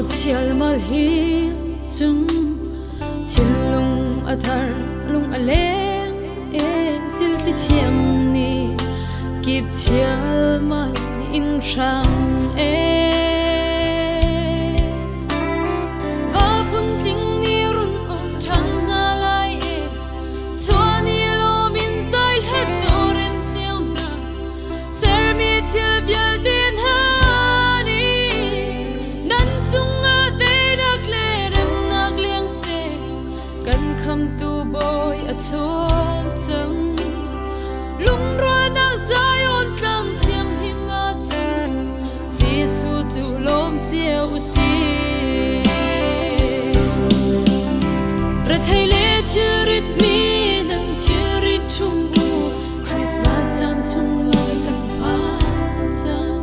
Chialmal hi cung thinlung a thar, lung a leng e. Silti thiang ni kip chialmal in hrang e. Va phun tling ni run um ṭhan hna lai e. Chuan i lawm in zai hlet rem cio hna. Sermi thil vialte hna nih nan cungah teinak le remnak leng seh. Kan khamtu Bawi a chuak cang. Lungrualnak Zion tlang thianghlim ahcun Jesuh cu lawm cio u sih. Rethei le thilrit mi nan thilrit ṭhum u. Christmas caan sunglawi kan phan cang.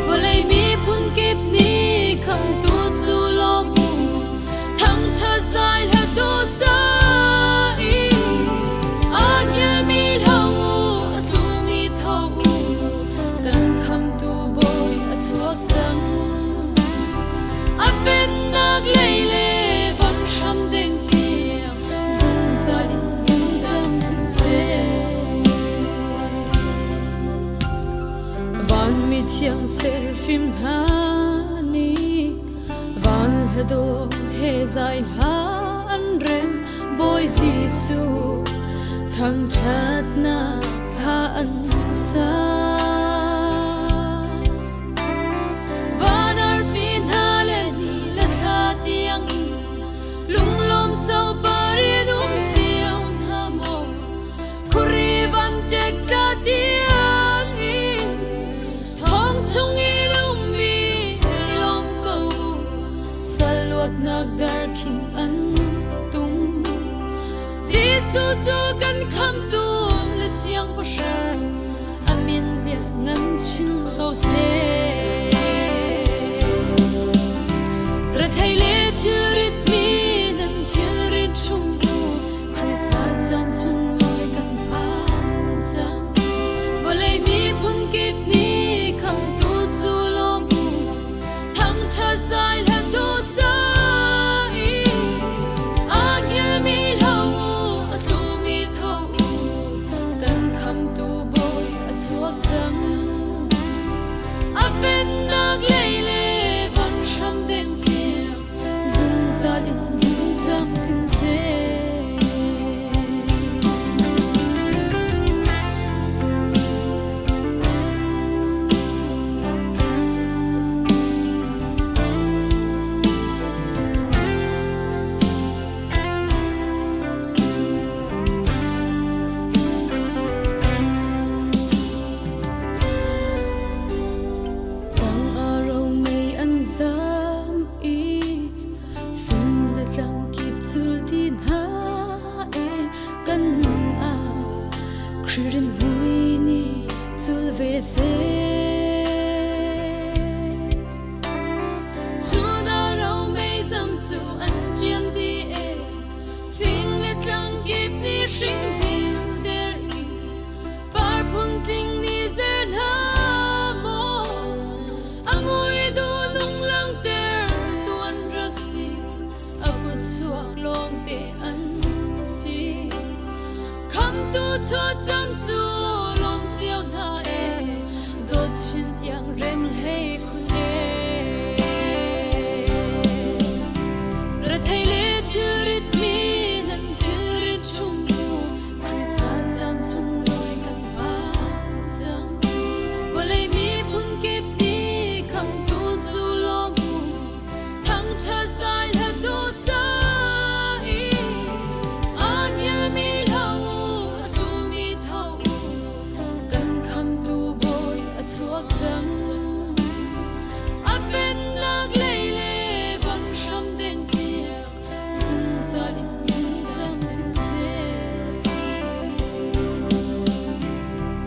Vawlei miphun kip nih khamtu cu lawm u. Thangṭhat zai hla dawh sa i a hngilmi hlo u, a tlumi tho u. Kan khamtu Bawi a chuak cang. A pennak lei le van hram deng tiang zungzal in hmun camcin seh. Vanmi thiang serfim hna nih van hla he zai hla an rem. Bawi Jesuh thangṭhatnak hla an sa. Van arfi hna le ni le thla tiang in lunglawm sopar in um cio hna maw. Khuari van ṭek tla tiang in thong chung in ummi lawm ko u. Sal luatnak dar khin an tum. Jesuh cu kan khamtu le siangpahrang, a min lianngan chin ko seh. Rethei le thilrit mi nan thilrit ṭhum u. Christmas caan sunglawi kan phan cang. Vawlei miphun kip nih khamtu cu lawm u. Thangṭhat zai hla dawh sa i a hngilmi hlo u, a tlumi tho u. Kan khamtu Bawi a chuak cang. A pennak lei le van hram deng tiang zungzal in hmun camcin seh. Tlang a romei an zam i fing le tlang kip cul ti hna e. Kan nun ah Khrih rinhmui nih cul ve seh. Chun a romei zam cu an ṭian dih e. Fing le tlang kip nih hring dil der in par phun tling nih zer hna maw. A mui duh nung langhter tu an rak si, a kut chuak lawngte an si. Khamtu chawcam cu lawm cio hna e, dawt chin iang rem hlei khun e. Rethei le thilrit mi nan thilrit ṭhum u. Christmas caan sunglawi kan phan cang. Vawlei miphun kip nih khamtu cu lawm u. Thangṭhat zai hla dawh sa i a hngilmi hlo u, a tlumi tho u. Kan khamtu Bawi a chuak cang. A pennak lei le van hram deng tiang zungzal in hmun camcin seh.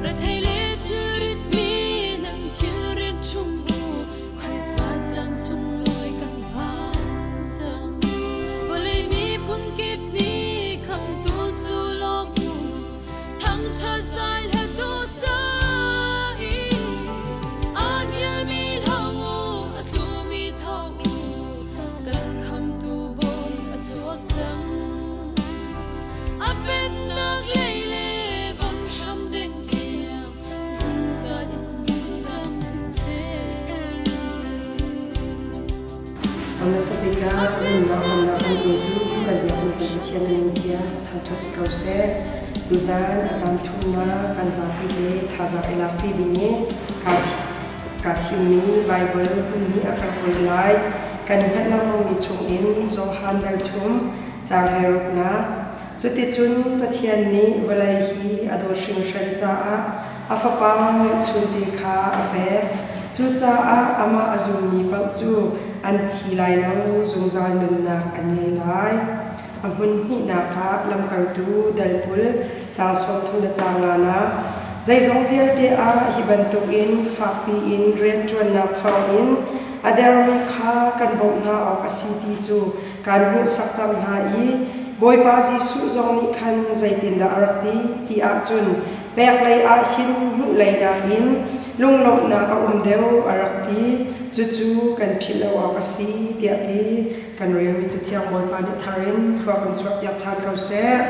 Rethei le thilrit mi nan thilrit ṭhum u. Christmas caan sunglawi kan phan cang. Vawlei miphun kip nih khamtu cu lawm u. Thangṭhat zai hla dawh sa i a Hmasa bik ah nunnak nunnak kan petu kan biakmi kan Pathian na min tiah thangṭhat si ko seh. Tuzaan a zan thumnak kan zapi te thazaang i lakṭi ding i kaa thimmi Baibal hmun nih a kan hruai lai. Kan hngalh lengmangmi chungin Johan dal thum caang hleiruknak Cuticun Pathian nih vawlei hi a dawt hringhran caah a Fapa ngeihchunte kha a pek. Cucaah amah a zummi paoh cu an thi lai lo, zungzal nunnak an ngei lai. A hmun hnihnak ah lamkaltu dal 20 caang 30 le caang nganak zeizong vialte ah hi bantukin fakpi in rianṭuannak thawngin a dermi kha kan bawmh hna awk a si ti cu kaan hmuhsak cang hna i Bawipa Jesuh zong nih khan zeitindah a rak ti ti ahcun pek lei ah hin hmuh lei nakin lunglawmhnak a um deuh a rak ti. Cucu kan philh lo awk a si tiah ti kan relmi Cathiang Bawipa nih thar in thlua kan chuahpiak ṭhan ko seh.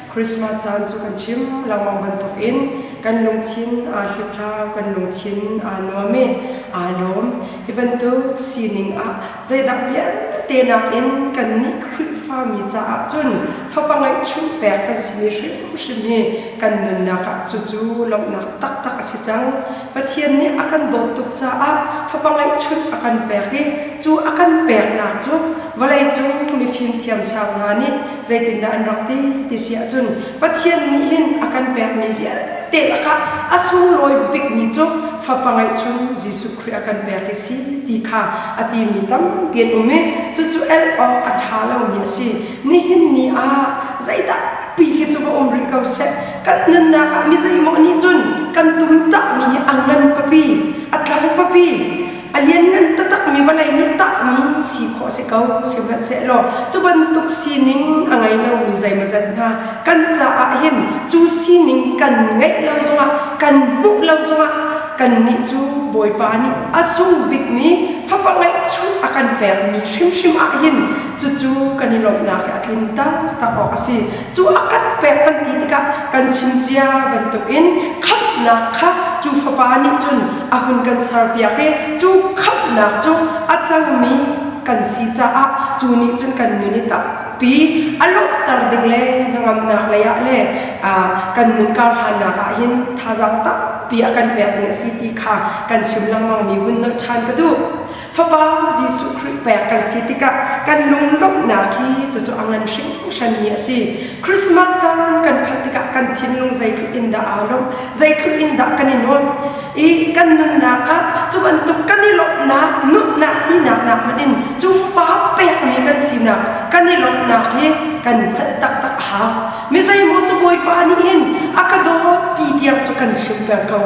Christmas caan cu kan chim lengmang bantukin kan lungthin aa hliphlau, kan lungthin aa nuam i aa lawm. Hi bantuk sining ah zeidang vialte nakin kannih Khrihfami caah cun fapa ngeihchunh pek kan simi hrimhrim hi kan nunnak ah cucu lawmhnak taktak a si cang. Pathian nih a kan dawt tuk caah fapa ngeihchunh a kan pek i cu a kan peknak cu vawleicung mifim thiamsang hna nih zeitindah an rak ti ti si ahcun Pathian nih hin a kan pekmi vialte lakah a sunglawi bikmi cu fapa ngeihchun Jesuh Khrih a kan pek hi si ti kha a timi tampi an um i cucu el awk a ṭha lomi a si. Nihin ni ah zeidah pi khi cu va um rih ko seh kan nunnak ah mi zeimaw nih cun kan tumtahmi hi a ngan papi a tlang papi a lianngan taktakmi vawlei nih tahmi si khawh si ko sihmanhsehlaw cu bantuk sining a ngei lomi zeimawzat hna kan caah hin cu sining kan ngeih lo zongah kan hmuh lo zongah kannih cu Bawipa nih a sung bikmi fapa ngeihchuh a kan pekmi hrimhrim ah hin cucu kan i lawmhnak hi a tlin taktak awk a si. Cu a kan pek kan ti tikah kan chim cia bantukin khamhnak kha cu fapa nih cun a hun kan serpiak i cu khamhnak cu a cangmi kan si caah cu nih cun kan nun i tampi a lawmhter ding le hnangamnak lei ah le kan nun karhlannak ah hin thazaang tampi a kan pek ding a si ti kha kan chim lengmangmi hun nolh ṭhan ka duh. Fapa Jesuh Khrih pek kan si tikah kan lunglawmhnak hi cucu a ngan hringhranmi a si. Christmas caan kan phanh tikah kan thinlung zeitluk in dah aa lawmh, zeitluk in dah kan i nuamh i kan nunnak ah cu bantuk kan i lawmhnak, nuamhnak, ihnak nak hmanh in cu Fapa pekmi kan sinak kan i lawmhnak hi kan hngalh taktak a hau. Mi zeimaw cu Bawipa nih hin a ka dawt ti tiang cu kan chim peng ko.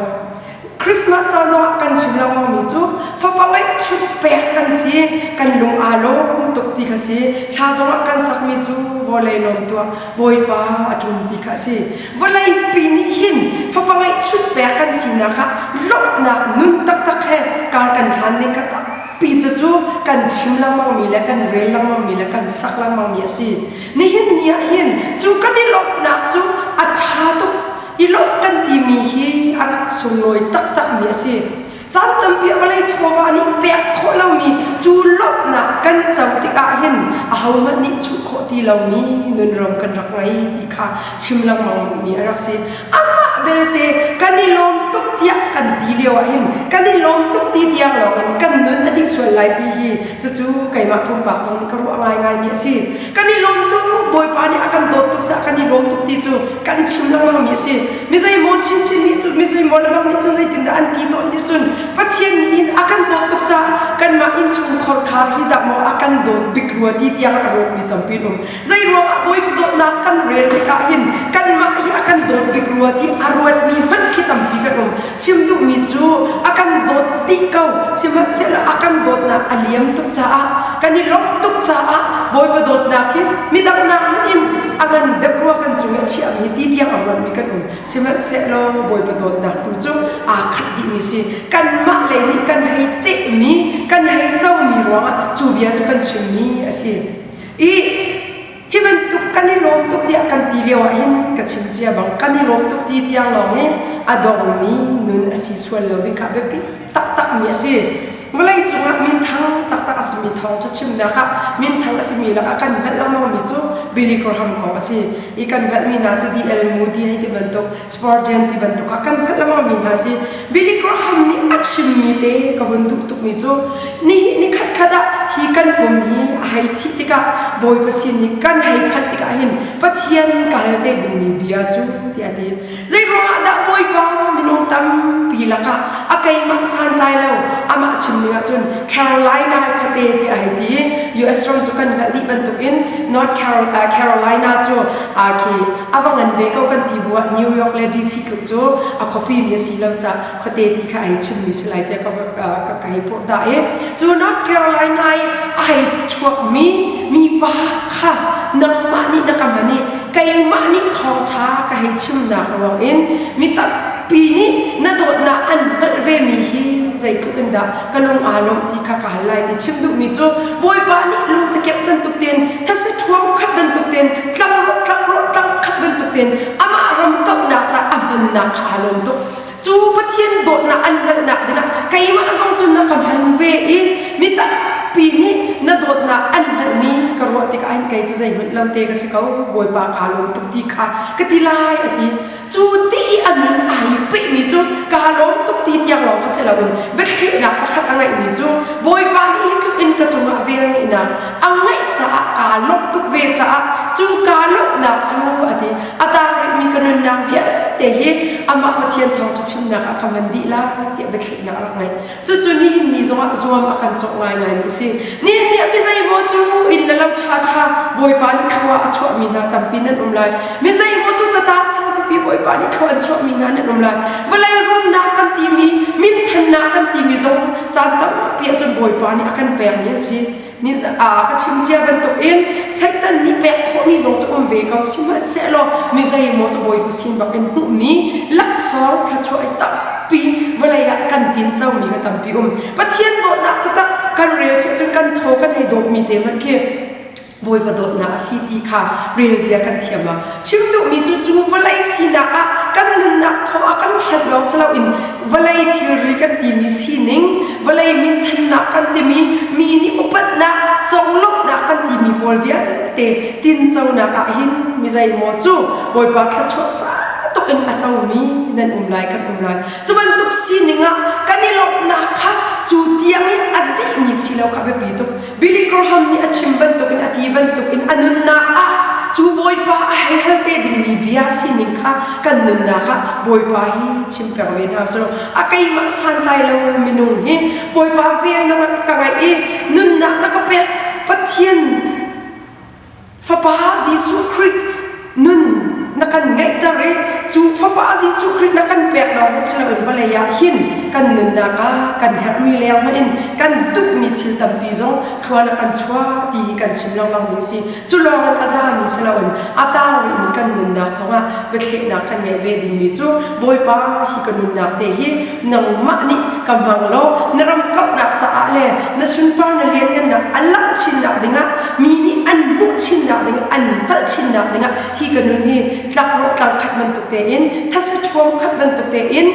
Christmas caan zongah kan chim lengmangmi cu fapa ngeihchun pek kan si, kan lung aa lawm tuk ti kha si. Thla zongah kan sakmi cu vawlei lawm tuah Bawipa a ṭum ti kha a si. Vawlei pi nih hin fapa ngeihchun pek kan sinak ah lawmhnak nun taktak he kar kan hlan ning kha tampi cucu kan chim lengmangmi le kan rel lengmangmi le kan sak lengmangmi a si. Nihin ni ah hin cu kan i lawmhnak cu a ṭha tuk. I lawmh kan timi hi a rak sunglawi taktakmi a si. Caan tampi ah vawlei chawva nih pek khawh lomi cu lawmhnak kan co tikah hin ahohmanh nih chuh khawh ti lomi nunram kan rak ngei ti kha chim lengmangmi a rak si. Amah belte kan i lawm tuk tiah kan ti lio ah hin kan i lawm tuk ti tiang lawngin kan nun a dih sual lai ti hi cucu keimah pumpak zong nih ka ruah ngaingaimi a si. Kan i lawm tuk, Bawipa nih a kan dawt tuk caah kan i lawm tuk ti cu kan chim lengmangmi a si. Mi zeimaw chinchin nih cun, mi zeimaw lebang nih cun zeitindah an ti tawn ti cun Pathian nih hin a kan dawt tuk caah kanmah innchungkhar khar hi dah maw a kan dawt bik rua ti tiang a ruatmi tampi an um. Zei ruangah Bawipa dawtnak kan rel tikah hin kanmah hi a kan dawt bik rua ti a ruatmi hmanh khi tampi kan um. Chim duhmi cu a kan dawt dih ko, sihmanhsehlaw a kan dawtnak a liam tuk caah kan i lawmh tuk caah Bawipa dawtnak hi midang nak in a ngan deuh rua kan cung i a chiahmi ti tiang a ruatmi kan um. Sihmanhsehlaw Bawipa dawtnak tu cu aa khat dihmi si. Kanmah lei nih kan hei tehmi, kan hei comi ruangah cu bia cu kan chimmi a si. I hi bantuk kan i lawm tuk tiah kan ti lio ah hin ka chim cia bang kan i lawm tuk ti tiang lawng i a dongmi nun a si sual lo ding kha biapi taktakmi a si. Vawlei cungah minthang taktak a simi thawngṭha chimnak ah minthang a simi lakah kan hngalh lengmangmi cu Billy Graham kong a si. I kan hngalhmi hna cu D.L. Moody hei ti bantuk, Spurgeon ti bantuk ah kan hngalh lengmangmi hna si. Billy Graham nih a chimmi te ka hun duh tukmi cu nihin ni khatkhat ah hi kan pum hi a hei thih tikah Bawipa sin i kan hei phanh tikah hin Pathian ka hal te dingmi bia cu tiah a ti. Zeiruangah dah Bawipa minung tampi lakah a keimah santlai lo amah chim ning ahcun Carolina khuate tiah a hei ti i US ram cu kan hngalh dih bantukin North Carolina cu khi a va ngan ve ko kan ti bu ah New York le DC tluk cu a khuapi mi a si lo caah khuate ti kha a hei chimmi si lai tiah ka hei purh dah i cu North Carolina i a hei chuakmi mipa kha nangmah nih na ka hman i keimah nih thawngṭha ka hei chimnak ruangin mi tampi nih na dawtnak an hngalh vemi hi zeitluk in dah ka lung aa lawmh ti kha ka hal lai ti chim duhmi cu Bawipa nih lungtakep bantuk tein thasa ṭhuang khat bantuk tein tlangrawh tlangrawh tlang khat bantuk tein amah ram kauhnak ca a hmannak kha aa lawm tuk. Cu Pathian dawtnak an hngalhnak dingah keimah zong cu na ka hman ve i mi tampi nih na dawtnak an hngalhmi ka ruah tikah hin kei cu zeihmanh lo te ka si ko Bawipa kaa lawm tuk ti kha ka ti lai a ti. Cu ti i a nun ai pehmi cu kaa lawm tuk ti tiang lawng kha si loin biathlehnak pakhat a ngeihmi cu Bawipa nih hi tluk in ka cungah vel ngeihnak a ngeih caah kaa lawmh tuk ve caah cu kaa lawmhnak cu a ti. A tang rihmi ka nunnak vialte hi amah Pathian thawngṭha chimnak ah ka hman dih lai tiah biathlehnak a rak ngeih. Cucu nihin ni zongah zuam a kan cawk ngaingaimi a si. Nihin ni ah mi zeimaw cu inn le lo ṭhaṭha Bawipa nih thlua a chuahmi hna tampi nan um lai. Mi zeimaw cu catang sangpipi Bawipa nih thlua an chuahmi hna nan um lai. Vawlei rumnak kan timi, minthannak kan timi zong caan tampi ahcun Bawipa nih a kan pekmi an si. Ni ka chim cia bantukin Satan nih pek khawhmi zong cu um ve ko sihmanhsehlaw mi zeimaw cu Bawipa sin bak in hmuhmi laksawng thluachuah i tampi vawlei ah kan tin comi ka tampi um. Pathian dawtnak taktak kan rel sih cun kan thaw kan hei dawtmi te hmanh khi Bawipa dawtnak a si ti kha rel zia kan thiam ah chim duhmi cu cu vawlei sinak ah kan nunnak thaw ah kan hlanh lawng si loin vawlei thilri kan timi sining vawlei minthannak kan timi mi nih upatnak conglawmhnak kan timi pawl vialte tinconak ah hin mi zeimaw cu Bawipa thluachuah sang tuk in a comi nan um lai kan um lai. Cu bantuk sining ah kan i lawmhnak kha cu tiang i a dihmi si lo kha biapi tuk. Billy Graham nih a chim bantukin a ti bantukin a nunnak ah cu Bawipa a hei hal te dingmi bia sining kha kan nunnak ah Bawipa hi chim peng ve hna selaw a keimah santlai lo minung hi Bawipa vel na ka ngaih i nunnak na ka pek Pathian Fapa Jesuh Khrih nun na kan ngeihter i cu Fapa Jesuh Khrih na kan pek lawng hmanh si loin vawlei ah hin kan nunnak ah kan herhmi leng hmanh in kan duhmi thil tampi zong thlua na kan chuah ti hi kan chim lengmang ding si. Cu lawng in a zami si loin a tang rihmi kan nunnak zongah biathlehnak kan ngeih ve dingmi cu Bawipa hi ka nunnak te hi nangmah nih ka hmang law na ram kauhnak caah le na sunpar na lianngannak a langh chinnak dingah mi nih an hmuh chinnak dingah an hngalh chinnak dingah hi ka nun hi tlakrawh tlang khat bantuk tein thasa ṭhuam khat bantuk tein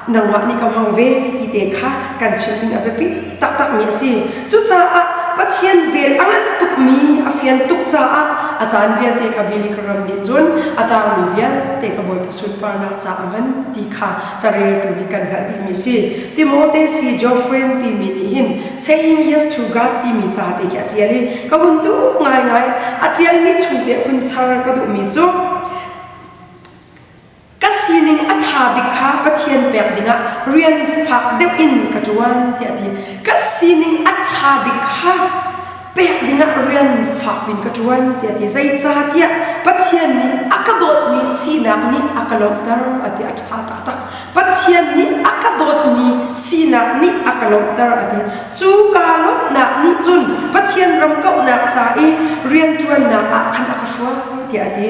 nangmah nih ka hmang ve ti te kha kan chim ding a biapi taktakmi a si. Cucaah Pathian vel a ngan tukmi a fian tuk caah a caan vialte kha Billy Graham nih cun a tangmi vialte kha Bawipa sunparnak ca a hman ti kha careltu nih kan hngalh dihmi a si. Timote C. Joffren timi nih hin Saying Yes to God timi ca te khi a ṭial i ka hun duh ngaingai. A ṭialmi chung te hun char ka duhmi cu Ka sining a ṭha bik kha Pathian pek dingah rian fak deuh in ka ṭuan tiah a ti. Ka sining a ṭha bik kha pek dingah rian fak in ka ṭuan tiah a ti. Zeicahtiah Pathian nih a ka dawtmi sinak nih a ka lawmhter a ti. A ṭha taktak. Pathian nih a ka dawtmi sinak nih a ka lawmhter a ti. Cu kaa lawmhnak nih cun Pathian ram kauhnak ca i rianṭuannak ah khan a ka hruai tiah a ti.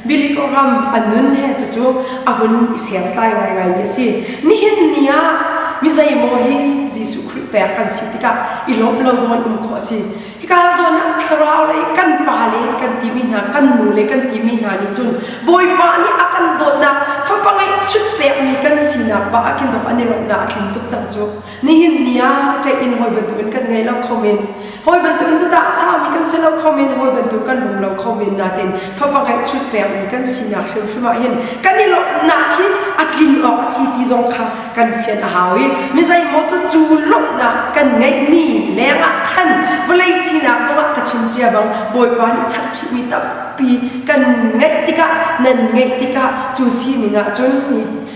Billy Graham a nun he cucu a hun i sertlai ngaingaimi a si. Nihin ni ah mi zeimaw hi Jesuh Khrih pek kan si tikah i lawmh lo zong in um khawh a si. Hika zawn ah thlarau lei kan pa le kan timi hna kan nu le kan timi hna nih cun Bawipa nih a kan dawtnak fapa ngeihchun pekmi kan sinak ba ah khin dawk an i lawmhnak a tling tuk cang cu. Nihin ni ah ṭeih in hawi bantukin kan ngei lo kho men. Hawi bantukin cu tah saumi kan si lo kho men, hawi bantuk kan rum lo kho men nain fapa ngeihchun pekmi kan sinak hrimhrim ah hin kan i lawmhnak hi a tlin awk a si ti zong kha kan fian a hau i mi zeimaw cu cu lawmhnak kan ngeihmi lengah khan vawlei sinak zongah ka chim cia bang Bawipa nih chapchihmi tampi kan ngeih tikah nan ngeih tikah cu sining ah cun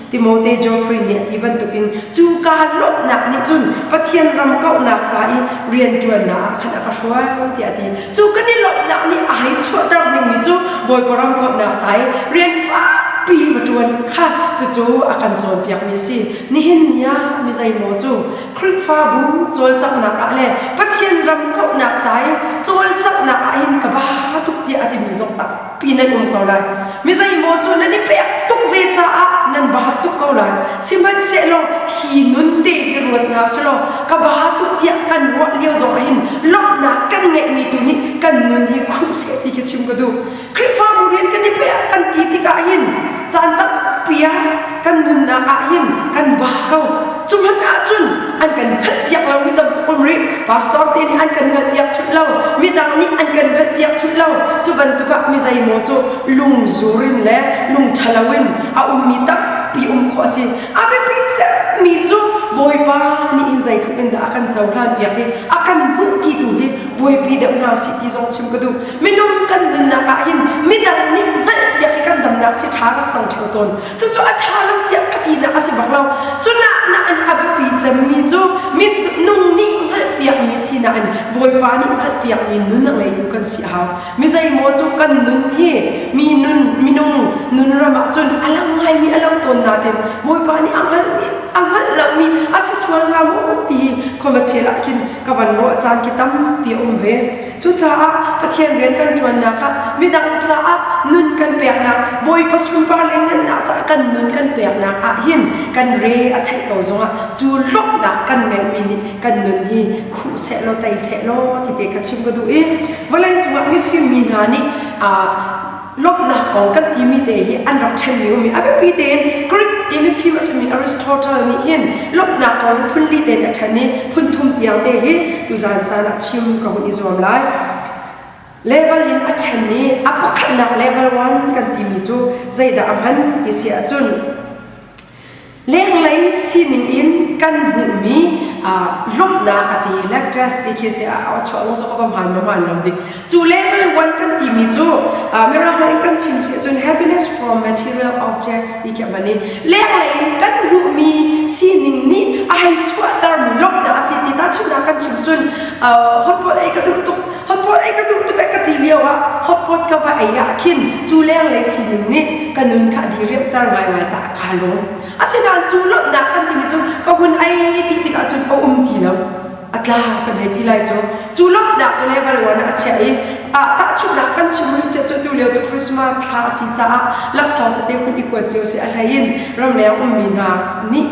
Timote Geoffrey nih a ti bantukin cu kaa lawmhnak nih cun Pathian ram kauhnak ca i rianṭuannak ah khan a ka hruai tiah a ti. Cu kan i lawmhnak nih a hei chuahter dingmi cu Bawipa ram kauhnak ca i rian fakpi va ṭuan kha cucu a kan cawnpiakmi a si. Nihin ni ah mi zeimaw cu Khrihfabu cawlcanghnak ah le Pathian ram kauhnak ca i cawlcanghnak ah hin ka ba tuk tiah a timi zong tak pi nan um ko lai. Mi zeimaw cu nan i pek tuk ve caah nan ba tuk ko lai. Sihmanhsehlaw hi nun te hi ruat hna usih ka ba tuk tiah kan ruah lio zong ah hin lawmhnak kan ngeihmi tu nih kan nun hi khuh seh ti khi chim ka duh. Khrihfabu rian kan i pek kan ti tikah hin caan tampi ah kan nunnak ah hin kan ba ko. Cu hmanh ahcun an kan hngalhpiak lo mi tam tuk um rih. Pastor te nih an kan hngalhpiak thut lo. Midang nih an kan hngalhpiak thut lo. Cu bantuk ah mi zeimaw cu lungzur in le lung ṭhalo in a ummi tampi um khawh a si. A biapi cemmi cu Bawipa nih in zeitluk in dah a kan cohlan piak i a kan hmuh ti tu hi buaipi deuh hna usih ti zong chim ka duh. Minung kan nunnak ah hin midang nih hngalhpiak hi kan damnak si ṭha rak cang ṭheo tawn. Cucu a ṭha lo tiah ka tinak a si bak lo. Cunak nain a biapi cemmi cu minung nih hngalhpiakmi sinak in Bawipa nih hngalhpiakmi nun a ngeitu kan si a hau. Mi zeimaw cu kan nun hi mi nun minung nun ram ah cun a lang ngaimi a lo tawn nain Bawipa nih a hngalhmi a hngalh lomi a si sual hnga maw ti hi khuamachel ah khin ka van ruah caan khi tampi a um ve. Cucaah Pathian rian kan ṭuannak ah midang caah nun kan peknak, Bawipa sunpar le ngannak caah kan nun kan peknak ah hin kan re a theih ko zongah cu lawmhnak kan ngeihmi nih kan nun hi khuh sehlaw tei sehlaw ti te kha chim ka duh i vawlei cungah mifim mi hna nih lawmhnak kong kan timi te hi an rak ṭhenmi um i a biapi tein Greek i mifim a simi Aristotle nih hin lawmhnak kong hi phun li tein a ṭhen i phun thum tiang te hi tuzan caan ah chim ka hun i zuam lai. Level in a ṭhen i a pakhatnak level 1 kan timi cu zeidah a hman ti si ahcun Lenglei sining in kan hmuhmi lawmhnak a ti lectures ti khi si a chuah zong cu ka va hmaan ma hmaan lo dik. Cu level 1 kan timi cu Mirang holh in kan chim si ahcun happiness from material objects ti khi a hman i lenglei in kan hmuhmi sining nih a hei chuahtermi lawmhnak a si ti tahchunhnak kan chim cun hotpot ei ka duh tuk hotpot ei ka duh tuk ka ti lio ah hotpot ka va ei ah khin cu lenglei sining nih ka nun kha a diriamhter ngaingai caah kaa lawm. Asinain cu lawmhnak kan timi cu ka hun ei ti tikah cun a um ti lo. A tlau kan hei ti lai cu. Cu lawmhnak cu level 1 ah a chiah i ah tahchunhnak kan chim rih sia cu tu lio cu Christmas thla a si caah laksawng tete hun i kuat cio si a hlei in ramleng ummi hna nih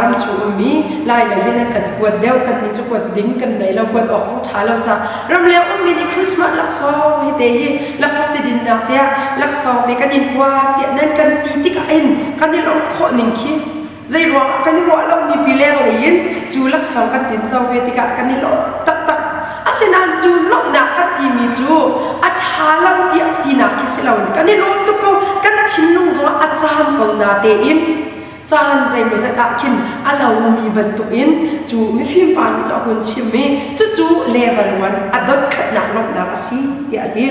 ram chung ummi lai lei hin an kan kuat deuh kan nih cu kuat ding kan nei lo kuat awk zong ṭha lo ca ramleng ummi nih Christmas laksawng hi te hi lakphak te dinnak tiah laksawng te kan in kuat tiah nan kan ti tikah in kan i lawmh khawh ning khi zei ruangah kan i ruah lo mi pi leng lei in cu laksawng kan tin co ve tikah kan i lawm taktak asinain cu lawmhnak kan timi cu a ṭha lo tiah tinak khi si loin kan i lawm tuk ko kan thinlung zongah a caam ko na tein caan zeimawzat ah khin a lomi bantukin cu mifim pa nih cu a hun chim i cucu level 1 a dot khatnak lawmhnak a si tiah a ti.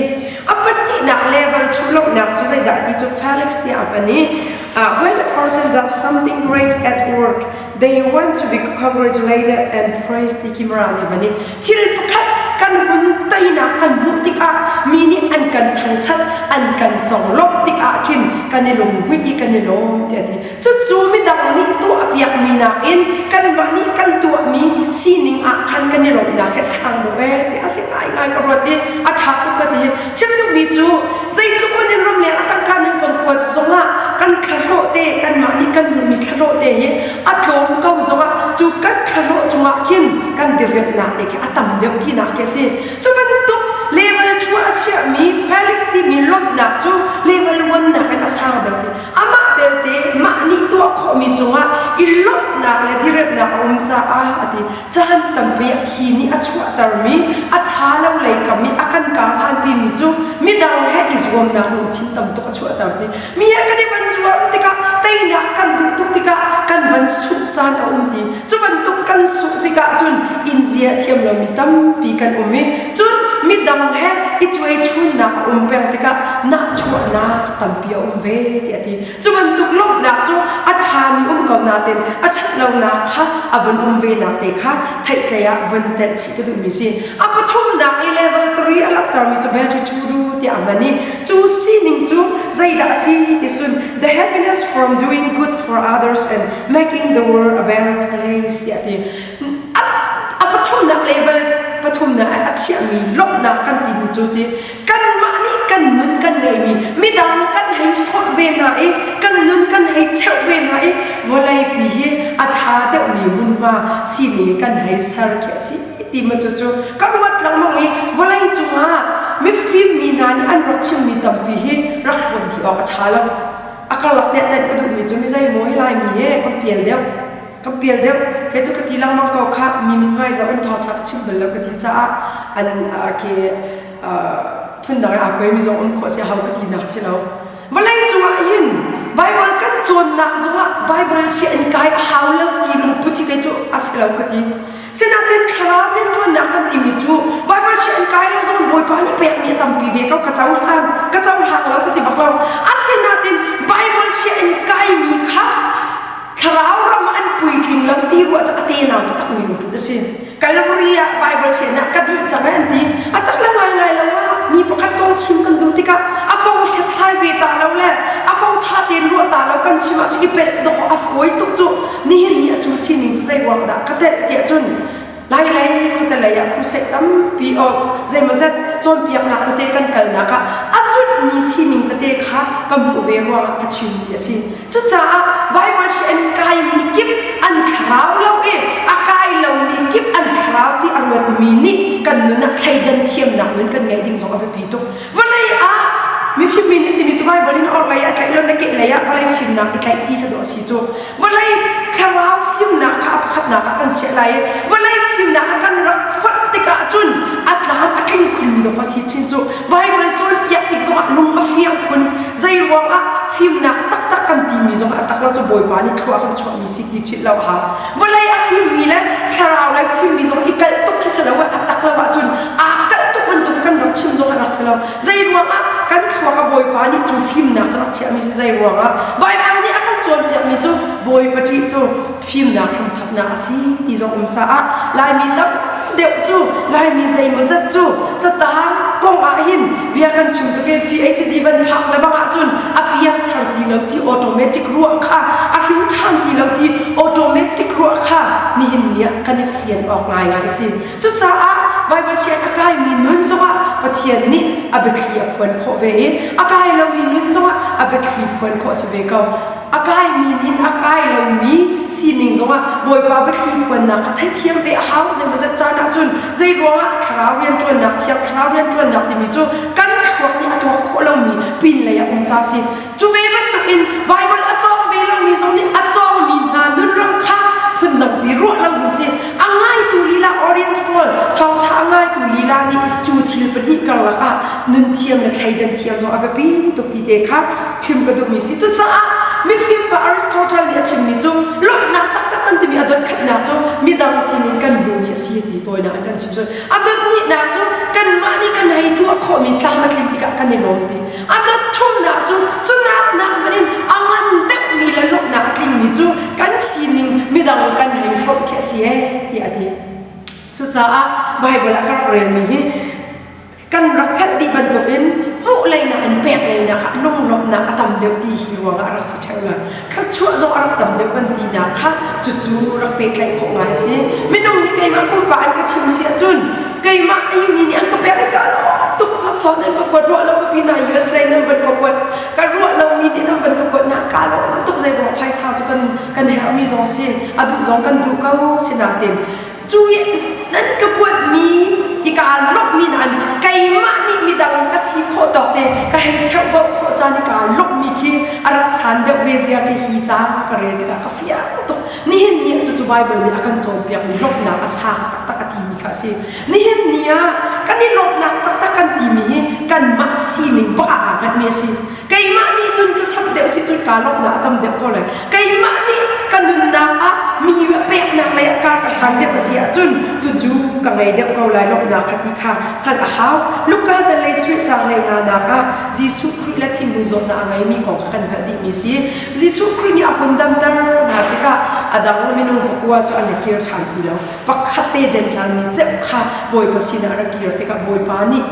A pahnihnak level 2 lawmhnak cu zeidah ti cu Felix tiah a hman i when a person does something great at work they want to be congratulated and praised ti khi mara nih hman i thil pakhat kan hun teinak kan hmuh tikah mi nih an kan thangṭhat an kan conglawmh tikah khin kan i lunghmuih i kan i lawm tiah a ti. Cucu midang nih tuahpiakmi nakin kanmah nih kan tuahmi sining ah khan kan i lawmhnak hi a sang deuh ee ti a si ngaingai ka ruat i a ṭha tuk ka ti. Chim duhmi cu zeitluk man in ramleng a tangka nan kan kuat zongah kan thlahlawh te kanmah nih kan hmuhmi thlahlawh te hi a tlawm ko zongah cu kan thlahlawh cu. cungah khin kan diriamhnak te khi a tam deuh tinak khi a si. Cu bantuk level 2 a chiahmi Felix timi lawmhnak cu level 1 nakin a sang deuh ti. Amah belte mah nih tuah khawhmi cungah i lawmhnak le diriamhnak a um caah a ti. Caan tampi ah hi nih a chuahtermi a ṭha lo lei kam i a kan karhlanpimi cu midang he i zuamnak lungthin tam tuk a chuahter ti. Mi he kan i van zuam tikah teinak kan duh tuk tikah kan van sungh caan a um ti. Cu bantuk kan sungh tikah cun inn zia thiam lomi tampi kan um i cun midang he i cuaichunnak a um peng tikah nahchuahnak tampi a um ve ti a ti. Cu bantuk lawmhnak cu a ṭhami um ko nain a ṭhatlonak kha a vun um venak te kha theihtlei ah vun telh chih ka duhmi si. A pathumnak i level 3 a langhtermi cu beatitude tiah a hman i cu sining cu zeidah a si ti cun the happiness from doing good for others and making the world a better place tiah a ti. A pathumnak level pathumnak ah a chiahmi lawmhnak kan timi cu ti kanmah nih kan nun kan ngeihmi midang kan hei hrawmh ve hna i kan nun kan hei cheuh ve hna i vawleipi hi a ṭha deuhmi hmunhma sining kan hei ser khi a si ti ma cucu ka ruat lengmang i vawlei cungah mifim mi hna nih an rak chimmi tampi hi rak hrawm dih awk a ṭha lo. A karlak te tenh ka duhmi cu mi zeimaw hi Laimi he kan pial deuh, kan pial deuh. Kei cu ka ti lengmang ko kha, mi mithmai zoh in thawngṭha ka chim bal lo ka ti caah an ke phundang i aa kuaimi zong um khawh si hau ka tinak si lo. Vawlei cungah hin Baibal kan cawnnak zongah Baibal sia in kai a hau lo ti lungput hi kei cu a si lo ka ti. Sinain thlarau rianṭuannak kan timi cu Baibal sia in kai lo zong Bawipa nih pekmi a tampi ve ko, ka cohlan, ka cohlang lo ka ti bak lo. Asinain Baibal sia in kaimi kha thlarau ram an puitling lo ti ruah cu a tenau taktakmi lungput a si. Calvary ah Bible sinak ka dih cang an ti. A tak le ngaingai lo ah mi pakhat kong chim kan duh tikah a kong hlathlai ve ta lo le a kong ṭha tein ruah ta lo kan chim ahcun i pelh dawh a fawi tuk cu. Nihin ni a cu sining cu zei ruang dah ka telh tiah cun Lailei khuate lei ah crusade tampi o zeimawzat cawnpiaknak tete kan kalnak ah a zulhmi sining tete kha ka hmuh ve ruangah ka chimmi a si. Cucaah Baibal si an kaimi kip an thlarau lo i a kai lomi kip an thlarau ti a ruatmi nih kan nun ah thleidan thiamnak nun kan ngeih ding zong a biapi tuk. Vawlei ah mifim mi nih timi cu Baibal in orhlei ah tlaih lo na kehlei ah vawlei fimnak i tlaih ti kha dawh a si cu. Vawlei thlarau fimnak kha a pakhatnak ah kan chiah lai i vawlei fimnak ah kan rak fonh tikah cun a tlam a tling khunmi dawk a si chin cu. Baibal cawnpiak tik zongah lung a fiang khun. Zei ruangah fimnak taktak kan timi zongah a tak lo cu Bawipa nih thlua kan chuahmi si ti philh lo a hau. Vawlei a fimmi le thlarau lei fimmi zong i kalh tuk khi si lo, a tak lo ahcun aa kalh tuk bantuk kan rak chim zong a rak si lo. Zei ruangah kan thluak a Bawipa nih cu fimnak cu rak chiahmi si, zei ruangah Baibal nih a kan cawnpiakmi cu Bawipa ṭih cu fimnak hramthawknak a si ti zong um caah Laimi tam deuh cu, Laimi zeimawzat cu catang kong ah hin bia kan chim tuk i PhD van phak le bang ahcun a piang thar ti lo ti automatic ruah kha, a hring ṭhan ti lo ti automatic ruah kha nihin ni ah kan i fian awk ngaingai a si. Cucaah Baibal sian a kaimi nun zongah Pathian nih a biathli a phuan khawh ve i a kai lomi nun zongah a biathli phuan khawh a si ve ko. A kaimi nih a kai lomi sining zongah Bawipa biathli phuannak kha theithiam ve a hau. Zeimawzat caan ahcun zei ruangah thlarau rianṭuannak, thiang thlarau rianṭuannak timi cu kan thluak nih a tuak khawh lomi pinlei ah um ca a si. Cu ve bantukin Baibal a cawng ve lomi zong nih a cawngmi hna nunram kha phundangpi ruah lo ding si. A ngaitu lila audience pawl, thawngṭha a ngaitu lila nih cu thil pahnih karlak ah nun thiam le thleidan thiam zong a biapi tuk ti te kha chim ka duhmi si. Cucaah mifim pa Aristotle nih a chimmi cu lawmhnak taktak kan timi a dotkhatnak cu midang sinin kan hmuhmi a si ti tawinak in kan chim. A dothnihnak cu kanmah nih kan hei tuah khawhmi tlam a tlin tikah kan i lawm ti. A dot thumnak cu cu nak hmanh in a ngan deuhmi le lawmhnak a tlingmi cu kan sining midang kan hei hrawmh khi a si ee tiah a ti. Cucaah Baibal ah ka rak relmi hi kan rak hngalh dih bantukin hmuh leinak in pek leinak ah lunglawmhnak a tam deuh ti hi ruangah a rak si ṭheo lai. Thluachuah zong a rak tam deuh kan tinak kha cucu rak pehtlaih khawh ngai a si. Minung hi keimah pumpak an ka chim si ahcun keimah hi mi nih an ka pek i ka lawm tuk, laksawng nan ka kuat, ruah lo pipi na US lei nan van ka kuat, ka ruah lomi nih nan van ka kuat na ka lawm tuk. Zeiruang phaisa cu kan kan herhmi zong si, a duh zong kan duh ko, sinain. Cu i nan ka kuatmi i kaa lawmhmi nain keimah nih midang ka si khawh tawk te ka hei cheuhbauh khawh caan i kaa lawmhmi khi a rak san deuh ve zia khi hi ca ka rel tikah ka fiang tuk. Nihin ni ah cucu Baibal nih a kan cawnpiakmi lawmhnak a sang taktak a timi kha a si. Nihin ni ah kan i lawmhnak taktak kan timi hi kanmah sining bak ah aa hngatmi a si. Keimah nih nun ka sam deuh si cun kaa lawmhnak a tam deuh ko lai. Keimah nih ka nunnak ah mi peknak lei ah kar ka hlan deuh a si ahcun cucu ka ngei deuh ko lai lawmhnak kha ti kha hngalh a hau. Luka dal lei suih caang lei nga nak ah Jesuh Khrih le thinghmui zawtnak a ngeimi kong kha kan hngalh dihmi si. Jesuh Khrih nih a hun damter hna tikah a dang minung pakua cu an ra kir ṭhan ti lo. Pakhat te Jentail mi ceu kha Bawipa sinah a ra kir tikah Bawipa nih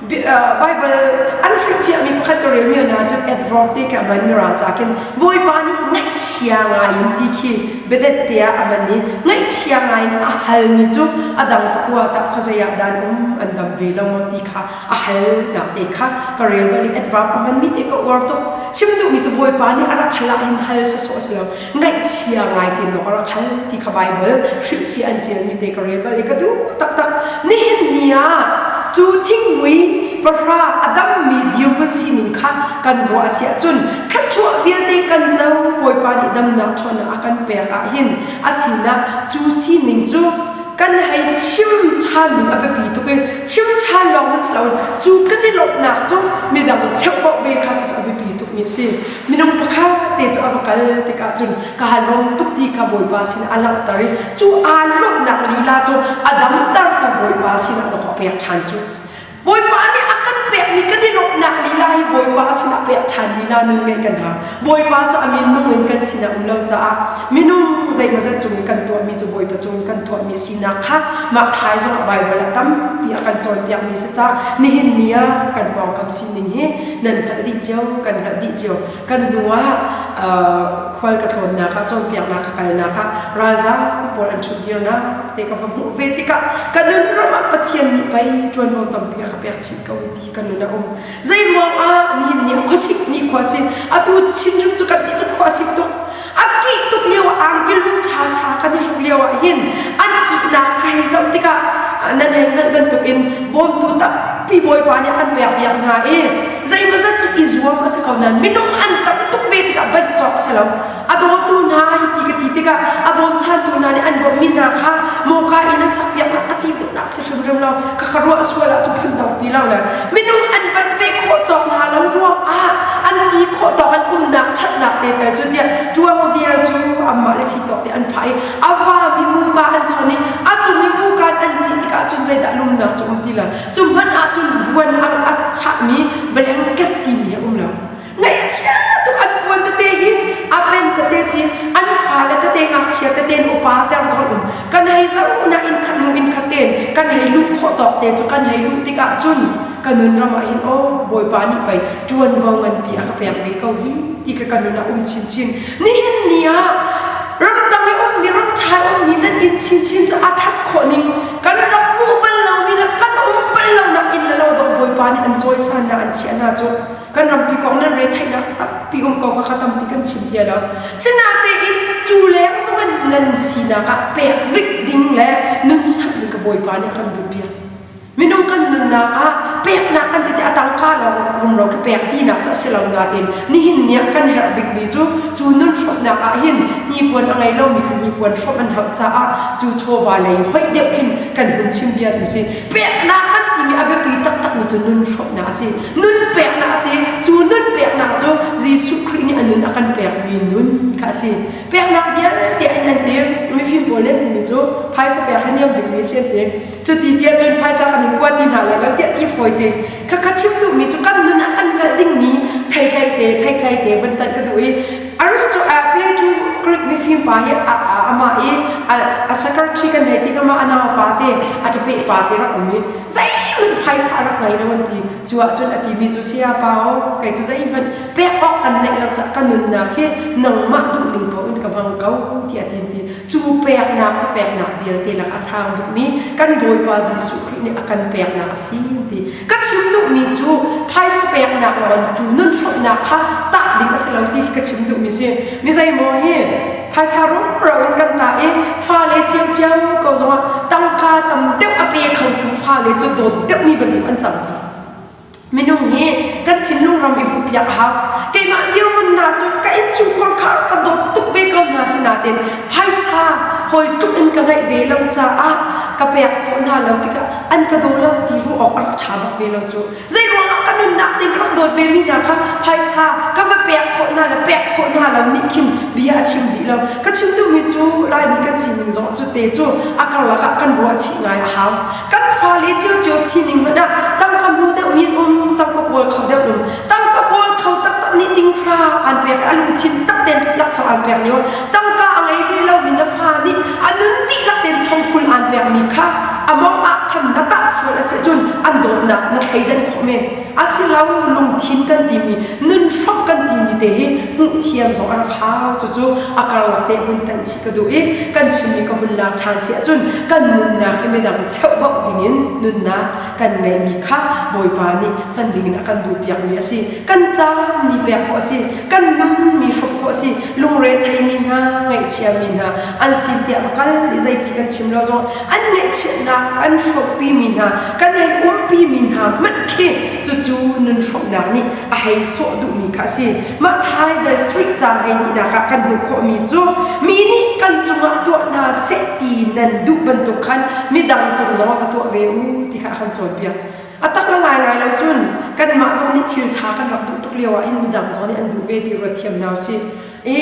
Baibal an hrilhfiahmi pakhat ka relmi hna cu adverb te khi a hman mirang ca khin Bawipa nih ngaihchia ngai in ti khi biadet te ah a hman i ngaihchia ngai in a halmi cu a dang pakua tah khuazei ah dan um an dam ve lo maw ti kha a halnak te kha ka rel bal i adverb a hmanmi te ka uar tuk. Chim duhmi cu Bawipa nih a rak hal ah hin hal sawsawh a si lo ngaihchia ngai te nawk a rak hal ti kha Baibal hrilhfiah an ṭialmi te ka rel bal i ka duh taktak. Nihin ni ah cu thingmui pahra a dammi dirhmun sining kha kan ruah a si ahcun thluachuah vialte kan co Bawipa nih damnak ṭhawnnak a kan pek ah hin a sinah cu sining cu kan hei chim ṭhan ding a biapi tuk i chim ṭhan lawng in si loin cu kan i lawmhnak cu midang cheuh ve kha cucu a biapi tukmi a si. Minung pakhat te cu a va kal tikah cun kaa lawm tuk ti kha Bawipa sinah a langhter i cu aa lawmhnak lila cu a damtertu Bawipa sinah dawh a pek ṭhan cu. Bawipa nih a kan pekmi kan i lawmhnak lila hi Bawipa sinah pek ṭhan lila nun ngeih kan hau. Bawipa cu a min nung in kan sinah um lo caah minung zeimawzat cung i kan tuahmi cu Bawipa cung kan tuahmi sinak kha mah thai zongah Baibal ah tampi a kan cawnpiakmi si caah nihin ni ah kan pawngkam sining hi nan hngalh dih cio kan hngalh dih cio. Kan hnu ah khual ka tlawnnak ah cawnpiaknak ka kalnak ah ralzaam pawl an ṭhut dirnak te ka va hmuh ve tikah ka nun ram ah Pathian nih pei ṭuanvo tampi a ka pek chih ko ti ka nun a um. Zei ruang ah nihin ni ah khuasik ni khua si atu Chinram cu kan nih cu khua sik tuk a kih tuk lio ah angkilung ṭha ṭha kan i hruk lio ah hin an ihnak kha hei zoh tikah nan hei hngalh bantuk in bawmtu tampi Bawipa nih a kan pek piak hna i zeimawzat cu i zuam a si ko nain minung an tam tuk ve tikah banh cawk a si lo. A dawtu hna hi ti ka ti tikah a bawmchantu hna nih an bawmhmi hna kha mawka in an sakpiaknak ka ti tuknak si hrimhrim lo ka ka ruah sual ah cu phun dangpi lo le minung an banh ve khawh cawk hna lo ruang ah an ti khawh tawk an umnak ṭhatnak te tel cu tiah ṭuang zel cu anmah le si tawk te an phah i a vami muka an chon i a cung i muka an cih tikah cun zeidah lumnak cu um ti lo cu hmanh ah cun buan a chahmi blanket timi a um lo. Ngaihchia tuk an puan tete hi a pen tete si an fale tete ngakchia tete in upa ter zong um kan hei zoh na inn khat nu inn khat ten kan hei luh khawh tawk te cu kan hei luh tikah cun ka nun ram ah hin aw Bawipa nih pei ṭuanvo nganpi a ka pek ve ko hi ti ka ka nun a um chinchin. Nihin ni ah ramdang i ummi ramṭha i ummi nan inn chinchin cu a ṭhat khawh ning kan rak hmuh bal lomi le kan um bal lonak inn le lo dawh Bawipa nih an cawisannak an chiah hna cu kan rampi kong nan retheihnak tampi um ko kha kha tampi kan chim tia lo. Sinatein cu leng zong in nan sinak ah pek rih ding le nun sak ding ka Bawipa nih a kan duh piak. Minung kan nunnak ah peknak kan ti ti a tangka lawng rumro khi pek tinak cu a si lo nain nihin ni ah kan herh bikmi cu cu nun hrawmhnak ah hin hnipuan a ngei lomi kha hnipuan hrawmh an hauh caah cu chawva lei hoih deuh khin kan hun chim bia tu si. Peknak kan timi a biapi taktakmi cu nun hrawmhnak a si. Nun peknak a si. Cu nun peknak cu Jesuh Khrih nih a nun a kan pekmi nun kha a si. Peknak vialte in an ti. Mifim pawl nih an timi cu phaisa pek hi niam bikmi a si an ti. Cuti tiah cun phaisa kan in kua ti hna lai lo tiah ti fawi te. Khakha chim duhmi cu kan nun ah kan hngalh dingmi theitlai te theitlai te van tanh ka duh i Aristotle Plato Greek mifim pa hi amah i a secretary kan hei ti ka mah a nau pa te a ṭapeh pa te rak um i zeihmanh phaisa a rak ngei lo an ti. Cu ahcun a timi cu saya pa aw kei cu zeihmanh pek awk kan neih lo caah ka nunnak hi nangmah duhning paoh in ka hmang ko tiah a ti an ti. Cu peknak cu peknak vialte lak a sang bikmi kan Bawipa Jesuh Khrih nih a kan peknak a si ti. Ka chim duhmi cu phaisa peknak lawng tu nun hrawmhnak kha tah ding a si lo ti khi ka chim duhmi si. Mi zeimaw hi phaisa rumro in kan tah i fale ciocio ko zongah tang fale cu dawt deuhmi bantuk an cang cang. Minung hi kan thinlung ram i hmuhpiak a hau. Keimah dirhmun hna cu ka innchungkhar kha ka dawt tuk ve ko hna sinain phaisa hawi tluk in ka ngeih ve lo caah ka pek khawh hna lo tikah an ka daw lo ti ruah awk a rak ṭha bak ve lo cu. Zei ruangah ka nunnak ding ka rak dawt ve mi hna kha phaisa ka va pek khawh hna le pek khawh hna lo nih khin bia a chim dih lo. Ka chim duhmi cu Laimi kan sining zong cu te cu a karlak ah kan ruah chih ngai a hau. Kan fale ciocio sining hmanh ah tangka hmu deuhmi an um, tangka kawl kho deuh um. Tangka kawl kho taktak nih tinghra an pek a lungthin tak tein laksawng an pek lio tangka a ngei ve lomi na fa nih a nun dihlak tein thongkul an pekmi kha a mong ah khan na tah sual a si cun an dawtnak na thleidan khawh men. Asilo lungthin kan timi nun hrawk kan timi te hi hmuh thiam zong a rak hau. Cucu a karlak te hun tan chih ka duh i kan chimmi ka hun lak ṭhan si ahcun kan nunnak hi midang cheuhbauh dingin nunnak kan ngeihmi kha Bawipa nih hman dingin a kan duhpiakmi a si. Kan caan mi pek khawh a si. Kan nun mi hrawk khawh a si. Lungre theimi hna, ngaihchiami hna an sin tiah va kal i zeipi kan chim lo zong an ngaihchiatnak kan hrawkpimi hna, kan hei umpimi hna hmanh khi cucu nun hrawknak nih a hei sawh duhmi kha a si. Mah Thai dal Sweet caang hei nihnak ah kan hmuh khawhmi cu mi nih kan cungah tuah hna seh ti nan duh bantuk khan midang cung zongah va tuah ve u ti kha a kan cawnpiak. A tak le ngaingai lo cun kanmah zong nih thil ṭha kan rak duh tuk lio ah hin midang zong nih an duh ve ti ruat thiam hna usih. I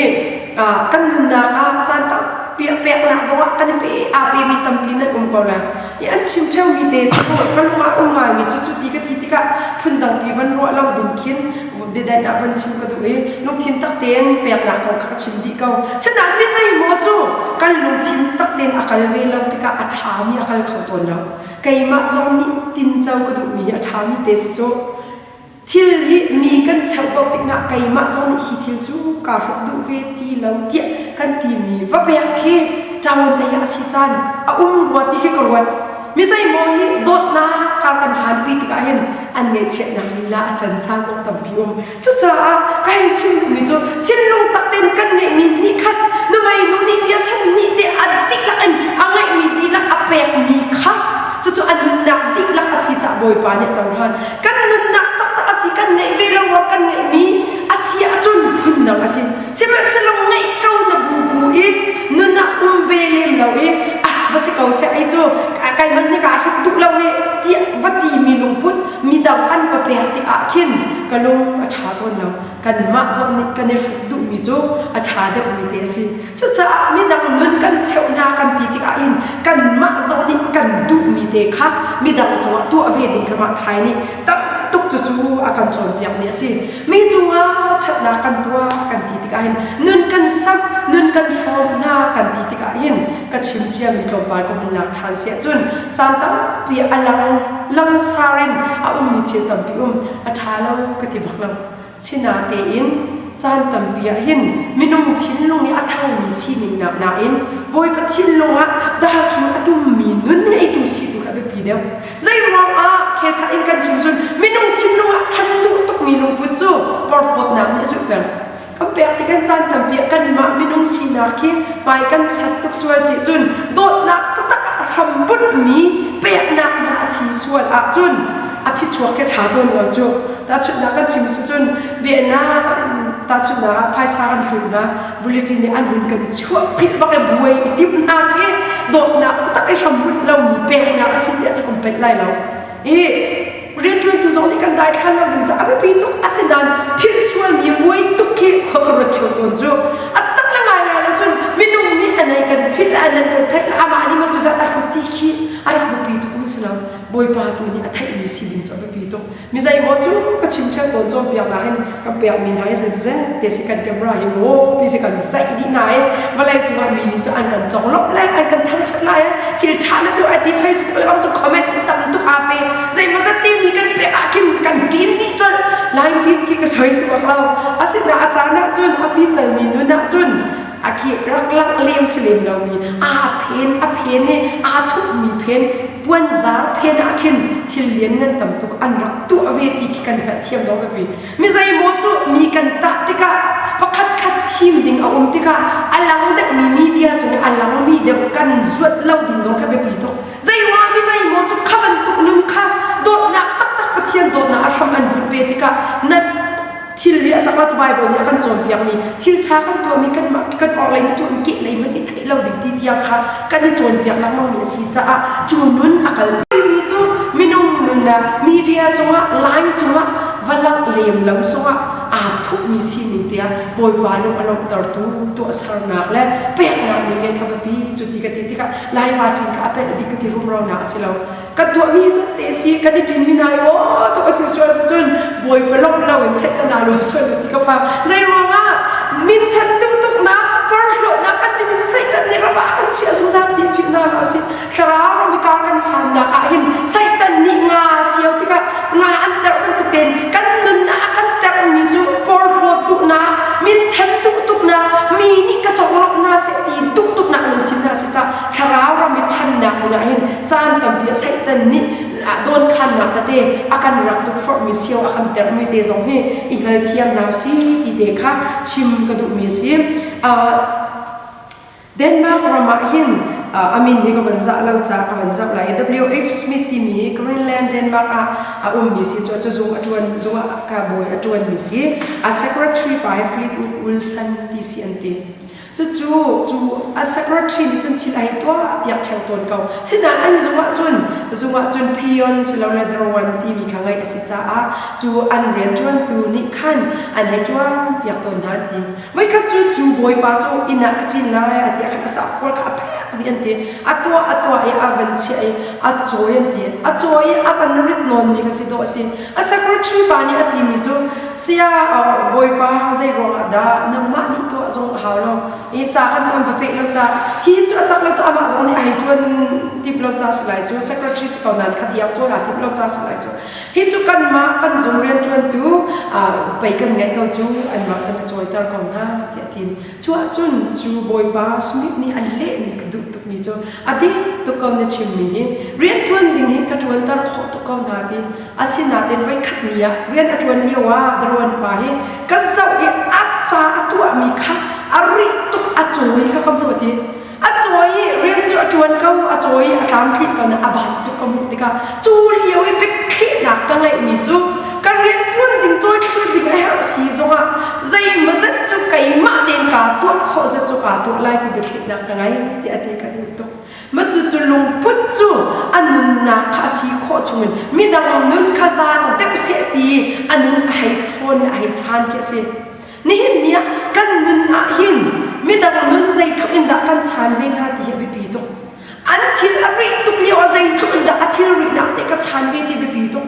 kan nunnak ah caan tampi peknak zongah kan i pe aa pemi tampi nan um ko lai. I an chim ṭheumi te cu ka lung ah um ngaimi cu cu ti ka ti tikah phundangpi van ruah lo ding khin biaden ah van chim ka duh i lungthin tak tein peknak kong kha ka chim dih ko. Sinain mi zeimaw cu kan lungthin tak tein a kal ve lo tikah a ṭhami a kal kho tawn lo. Keimah zong nih tinco ka duhmi hi a ṭhami te si cu. Thil hi mi kan cheuh ko tikah keimah zong nih hi thil cu kaa hruk duh ve ti lo tiah kan timi va pek khi ṭawn ei ah a si caan a um rua ti khi ka ruat. Mi zeimaw hi dawtnak kar kan hlanpi tikah hin an ngaihchiatnak lila a can caan zong tampi um. Cucaah ka hei chim duhmi cu thinlung tak tein kan ngeihmi nih khat nuhmei nu nih bia san nih te a dihlak in a ngeihmi dihlak a pekmi kha cucu a nunnak dihlak a si caah Bawipa nih a cohlan. Kan nunnak taktak a si kan ngeih ve lo ruang kan ngeihmi a si ahcun phundang a si. Sihmanhsehlaw ngeih ko na bu bu i nun ah um ve lem lo i ah va si ko seh ei cu keimah nih kaa hruk duh lo i tiah va timi lungput midang kan va pek tikah khin ka lung a ṭha tawn lo. Kanmah zong nih kan i hruk duhmi cu a ṭha deuhmi te a si. Cucaah midang nun kan cheuh hna kan ti tikah hin kanmah zong nih kan duhmi te kha midang cungah tuah ve ding kha mah thai nih tam tuk cucu a kan cawnpiakmi a si. Mi cungah ṭhatnak kan tuah kan ti tikah hin nun kan samh, nun kan hrawm hna kan ti tikah hin ka chim ciami tlawmpal ka hun lak ṭhan si ahcun caan tampi a lang langsar in a ummi thil tampi um a ṭha lo ka ti bak lo. Sinatein caan tampi ah hin minung thinlung i a thangmi sining nak nain Bawipa thinlung ah darkhing a tummi nun ngeitu si tu kha biapi deuh. Zeiruang ah khelkhat in kan chim cun minung thinlung ah than duh tukmi lungput cu porhlawtnak nih a zulh peng. Kan pek ti kan caan tampi ah kanmah minung sinak khi hmai kan sat tuk sual si cun dawtnak taktak ah hrambunhmi peknak hna a si sual ahcun a phichuak khi ṭha tawn lo cu. Tahchunhnak kan chim si cun Vietnam tahchunhnak ah phaisa kan hlut hna bulletin nih an hun kan chuah phit bak i buai i timh hna khi dawtnak taktak i hrambunh lomi peknak a si tiah cu kan pelh lai lo. I rianṭuantu zong nih kan daithlan lo ding cu a biapi tuk asinain philh sualmi buai tuk khi khua ka ruat ṭheo tawn cu a tak le ngaingai lo cun minung nih a nei kan philh le a nan kan theih le amah nih maw cu zat a hlut ti khi a rak biapi tuk mi si lo Bawipa tu nih a theihmi si ding cu a biapi tuk mi zeimaw cu ka chim ṭheo tawn cawnpiaknak hin kan pekmi hna hi zeimawzet te si kan camera hi maw pi si kan zaih dih hna i vawlei cungah mi nih cu an kan conglawmh lai an kan thangṭhat lai thil ṭha na tuah ti Facebook le bang cu comment tam tuk aa pe zeimawzat te mi kan pek ah khin kan ṭin dih colh lai ṭin khi ka soi si bak lo asinain a caan ah cun a pi calmi nun ah cun a khi rak langh lem si lem lomi aa phen a phen i aa thupmi phen puanzar phen ah khin thil lian ngan tam tuk an rak tuah ve ti khi kan hngalhthiam dawh ka pi mi zeimaw cu mi kan tah tikah pakhat khat thim ding a um tikah a lang deuhmi media cung i a langmi deuh kan zuat lo ding zong kha biapi tuk zeiruangah mi zeimaw cu kha bantuk nak cu Bible nih a kan cawnpiakmi thil ṭha kan tuahmi kanmah kan orhlei na tuahmi kehlei hmanh i theih lo ding ti tiang kha kan i cawnpiak lengmangmi a si caah cu nun a kalpimi cu minung nunnak media cungah line cungah va langh lem lo zongah aa thupmi sining tiah Bawipa lung a lawmhtertu tuahsernak le peknak nih ngeih kha biapi cu ti ka ti tikah Laiva ṭin kha a pelh dih ka ti rumronak a si lo. Kan tuahmi zat te si kan i ṭinmi hna i aw tuk a si sual si cun Bawipa lawmh loin Satan aa lawm sual ti ka phang. Zei ruangah minthan duhtuknak porhlawtnak kan timi cu Satan nih ram ah kan chiah zungzal ti philh hna lo a si. Thlarau ram i kar kan hlannak ah hin Satan nih nga sio tikah nga an terh bantuk tein kan nunnak a kan terhmi cu porhlawt duhnak, minthen duh tuknak, mi nih ka conglawmh hna seh ti duh tuknak lungthin hna si caah thlarau ram i ṭhannak dingah hin caan tampi ah Satan nih dawnkhannak tete a kan rak tukforhmi sio a kan terhmi te zong hi i hngalthiam hna si ti te kha chim ka duhmi a si. Denmark ram ah hin a min hi ka van zah lo ca ka van zoh lai i W.H. Smith timi hi Greenland, Denmark ah a ummi si cu cu zung a ṭuan zung ah ka bawi a ṭuanmi si. A secretary pa hi Fleetwood Wilson ti si an ti. Cucu cu a secretary nih cun thil a hei tuah piak ṭheo tawn ko. Sinain an zung ah cun zung ah cun peon silole drawan timi kha ngeih a si caah cu an rianṭuantu nih khan an hei ṭuan piak tawn hna an ti. Voikhat cu cu bawipa cu inn ah ka ṭin lai a ti ah khan a cauk pawl kha a phek dih an ti. A tuah a tuah i a van chiah i a cawi an ti. A cawi i a van rit nawnmi kha si dawh a si. A secretary pa nih a timi cu saya bawipa zei ruangah dah nangmah nih tuah zong a hau lo i ca kan cawn va peh lo ca hi cu a tak lo cu amah zong nih a hei ṭuan tip lo ca si lai cu secretary si ko nain kha tiang cawn aa timh lo ca si lai cu Hi cu kanmah kan zung rianṭuantu pei kan ngeih ko cu anmah kan i cawiter ko hna tiah a ti. Cu ahcun cu Bawipa Smith nih a lehmi ka duh tukmi cu a dik tuk ko na chimmi hi rianṭuan ding hi ka ṭuanter khawh tuk ko hna ti. Asinain voikhat ni ah rian a ṭuan lio ah daruan pa hi ka zoh i a ca a tuahmi kha a rih tuk a cawi kha ka hmuh a ti. A cawi i rian cu a ṭuan ko, a cawi i a tlamtlinh ko na a bat tuk ka hmuh tikah cu lio i biathlehnak ka ngeihmi cu ka rian ṭuan ding cawithlir ding a herh si zongah zeimawzat cu keimah tein kaa tuah khawh zat cu kaa tuah lai ti biathlehnak ka ngei tiah a ti ka duh tuk. Mah cucu lungput cu a nunnak kha a si khawh chungin midang nun kha zaang deuh seh ti a nun a hei chawn a hei chaan khi a si. Nihin ni ah kan nun ah hin midang nun zeitluk in dah kan chaan ve hna ti hi a biapi tuk. An thil a rih tuk lio ah zeitluk in dah a thil rihnak te ka chaan ve ti biapi tuk.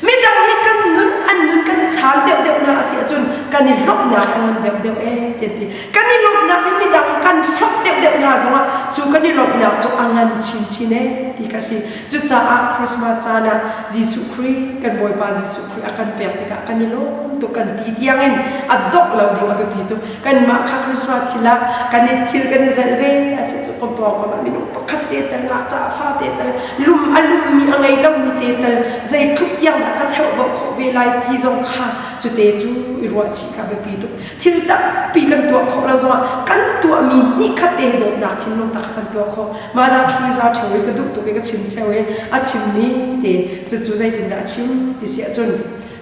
Midang hi kan nun an nun kan chaan deuhdeuh hna a si ahcun kan i lawmhnak hi a ngan deuhdeuh ee ti an ti. Kan i lawmhnak hi midang kan hrawmh deuhdeuh hna zongah cu kan i lawmhnak cu a ngan chinchin ee ti kha a si. Cucaah Christmas caan ah Jesuh Khrih kan Bawipa Jesuh Khrih a kan pek tikah kan i lawm tuk kan ti tiangin a dongh lo ding a biapi tuk. Kanmah kha Christmas thil ah kan i thil kan i zelh ve a si cu ka pawngkam ah minung pakhat te tal ngakca fa te tal lum a lummi a ngei lomi te tal zeitluk tiang dah ka cheuhbauh khawh ve lai ti zong kha cute cu i ruahchih kha biapi tuk. Thil tampi kan tuah khawh lo zongah kan tuahmi hnihkhat te hi dawtnak thinlung tak kha kan tuah khawh. Mah dah Teresa ṭheo i ka duh tuk i ka chim ṭheo i a chimmi te cucu zeitindah a chim ti si ahcun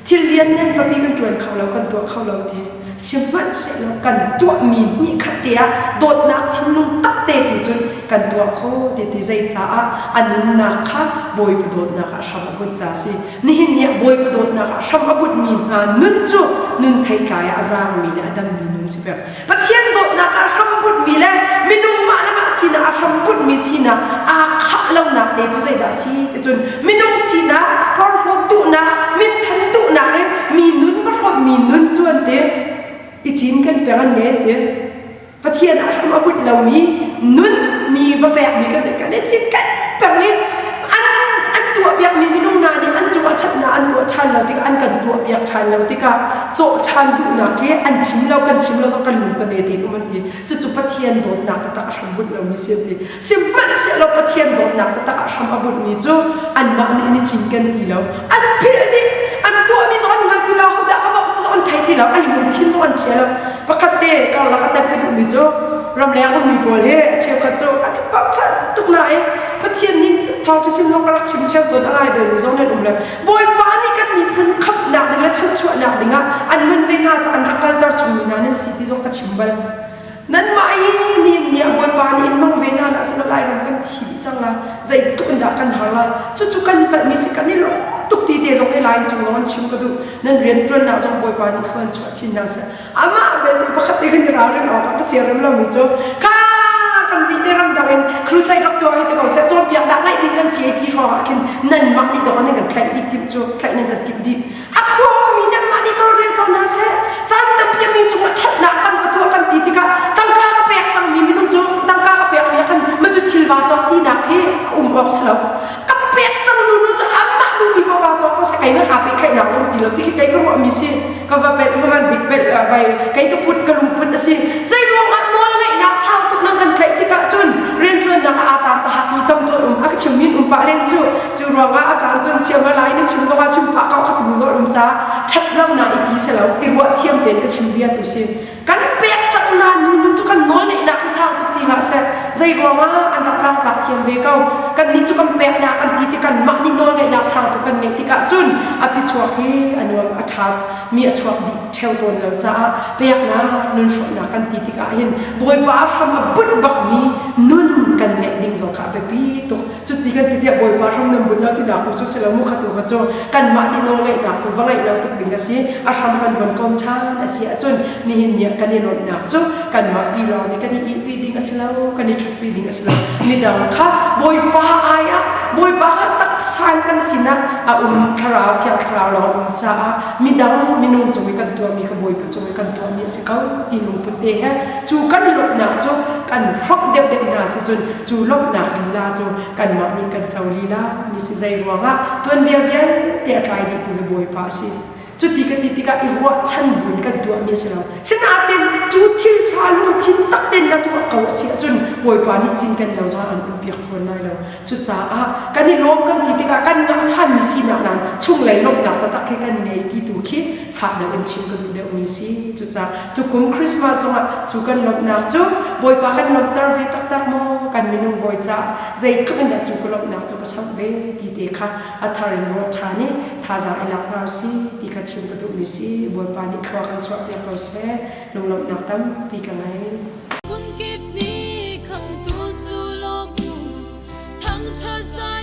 thil lianngan papi kan ṭuan kho lo kan tuah kho lo ti sihmanhsehlaw kan tuahmi hnihkhat te ah dawtnak thinlung tak te tu cun kan tuah kho ti ti zei caah a nunnak kha Bawipa dawtnak ah hram a bunh ca a si. Nihin ni ah Bawipa dawtnak ah hram a bunhmi hna nun cu nun theitlai ah a zaangmi le a dammi nun si peng. Pathian dawtnak ah hrambunhmi le minung mah le mah sinak ah hrambunhmi sinak aa khah lonak te cu zeidah a si ti cun minung sinak, porhlawt duhnak, minthan duhnak le mi nun va hrawmmi nun cu an ti. I cinken peng an ngei an ti. Pathian ah hram a bunh lomi nun mi va pekmi kan kan i cinken peng i an an tuahpiakmi minung hna nih an cungah ṭhatnak an tuah ṭhan lo tikah an kan tuahpiak ṭhan lo tikah cawh ṭhan duhnak hi an chim lo kan chim lo zong kan lung tame tein um an ti cucu Pathian dawtnak taktak a hram bunh lomi si an ti sihmanhsehlaw Pathian dawtnak taktak a hram a bunhmi cu anmah nih an i cinken ti lo an philh dih an tuahmi zong an hngal ti lo hodah ka bawmh ti zong an thei ti lo an lungthin zong an chia lo pakhat te karlak a tet ka duhmi cu ramleng ummi pawl hi a cheukhat cu an i bochan tuk nain Pathian nih thawngṭha chim zong ka rak chim ṭheo tawn a ngai belmi zong nan um lo Bawipa nih kan miphun khamhnak ding le chan. chuahnak dingah an hman ve hna caah an rak kalter chungmi hna nan si ti zong ka chim bal. Nanmah hi nihin ni ah Bawipa nih in hmang ve hna hlah sehlaw Lairam kan thi dih cang lai. Zeitluk in dah kan har lai. Cucu kan hngalhmi si kan i lawm tuk ti te zong hi Lai cung zong an chim ka duh. Nan rianṭuannak zong Bawipa nih thlua in chuah chin hna seh. Amah belte pakhat te kan i ralrin awk ah ka siarem lomi cu kha kan dih te ramdang in crusade rak tuah hi te ko seh cawnpiaknak ngaih ding kan si ai ti hrawng ah khin nanmah nih dawh nan kan tlaih dih timh cu tlaih nan kan timh dih. A khuangmi nanmah nih tawlrel ko hna seh. Caan tampi mi cungah ṭhatnak kan va tuah kan ti tikah tangka ka pek cangmi minung cu tangka ka pekmi ah khan ma cu thil va cawk tinak hi a um awk si lo. Ka pek cang nu nu cu amah duhmi paoh va cawk ko seh keimah kaa pehtlaihnak zong ti lo ti khi kei ka ruahmi si. Ka va pelh ka van dik pelh vai kei ka put ka lungput a si. Zei ruangah nawl ngeihnak sau tuk nan kan tlaih tikah cun rianṭuannak ah aa tar tahakmi tam tawn um a ka chimmi um pah len cu. Cu ruangah a caan cun siama lai na chim zongah chim pah ko kha timi zawn um ca ṭhat lo na i ti si lo i ruah thiam tein ka chim bia tu si. Kan pek cang na nu nu cu kan nawl ngeihnak hi sang tuk ti hlah seh. Zei ruangah an rak tlangtlak thiam ve ko. Kan nih cu kan peknak kan ti ti kan mah nih nawl ngeihnak sang tuk kan ngeih tikah cun a phichuak hi a nuam a ṭha mi a chuak dih ṭheo tawn lo caah peknak nun hrawhnak kan ti tikah hin Bawipa hram a bunh bakmi nun kan ngeih ding zong kha a biapi tuk. Cuti kan ti tiah Bawipa hram nan bunh lo tinak tu cu si lo mu khatu kha cu kanmah nih nawl ngeihnak tu va ngeih lo tuk ding a si. A hram kan von kom ṭhan a si ahcun nihin ni ah kan i lawmhnak cu kanmah pi lawng nih kan i ihpi ding a si lo, kan i ṭhutpi ding a si lo. Midang kha Bawipa ai ah Bawipa kha taksa in kan sinah a um thlarau thiang thlarau lawng a um caah midang minung cung i kan tuahmi kha Bawipa cung i kan tuahmi a si ko ti lungput te he cu kan lawmhnak cu kan hrok deuhdeuh hna si cun cu lawmhnak lila cu kanmah nih kan co lila mi si zei ruangah tuanbia vialte a tlai dihtu hi Bawipa a si. Cuti ka ti tikah i ruahchan buin kan tuahmi a si lo. Sinain cu thil ṭha lungthin tak tein na tuah ko a si ahcun Bawipa nih cinken lo zong an um piak fawn lai lo. Cucaah kan i lawm kan ti tikah kan ngah ṭhanmi sinak nain chunglei lawmhnak taktak khi kan ngei ti tu khi fak deuh in chim ka duh deuhmi si. Cucaah tukum Christmas zongah cu kan lawmhnak cu Bawipa kan lawmhter ve taktak maw? Kan minung hawi caah zeitluk in dah cu ka lawmhnak cu ka samh ve ti te kha a thar in ruah ṭhan i thazaang i lak hna usih ti kha chim ka duhmi si. Bawipa nih thlua kan chuahpiak ko seh. Lunglawmhnak tampi ka ngei. Phunkip nih khamtu cu lawm u, thangṭhat zai.